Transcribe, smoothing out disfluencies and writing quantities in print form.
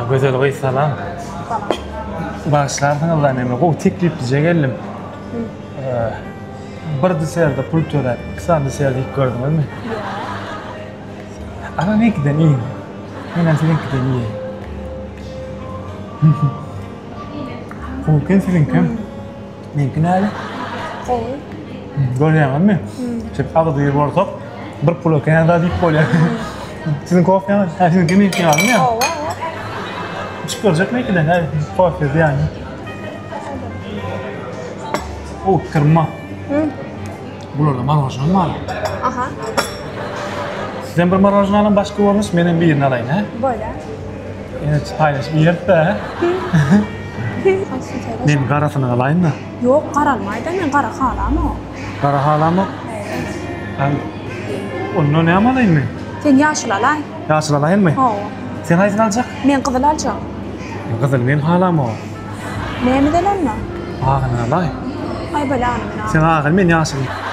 Gözel gyz salam. Salam. Bagyşlarsyňyzda men bir gowy tekliplije geldim. Bir deserde pul töläp, iki sany desert iýip gördüňizmi? Ýok. Ana meňkiden iýiň. Menem siziňkiden iýeýin. Gowy eken siziňki. Meňki näle? Gowy. Görýäňizmi? Şeýdip agzybir bolsak, bir pula kän zat iýip bolýar. Siziň kofeňiz, hä siziňki meňki ýalymy ýa? Hawa, hawa. Içip görjekmi ikiden, hä kofe zyýany. O kyrma. Bularda marojnoý bar. Aha. Sizem bir marojnoý alyň başga görnüş, menem birini alaýyn, hä? Bolýar. Ýene paýlaşyp iýeris-dä, hä? Men garasyny alaýyn-da. Ýok, gara almaýda, men gara halamok. Gara halamok? Hä. Onda näme alaýyn men? Sen ýaşyl alaý. Ýaşyl alaýynmy? Hawa. Sen haýsyny aljak? Men gyzyl aljak. Gyzyl men halamok. Näme edeli onda? Agyny alaý. Aý bolýa, men Sen agyny, men ýaşyl.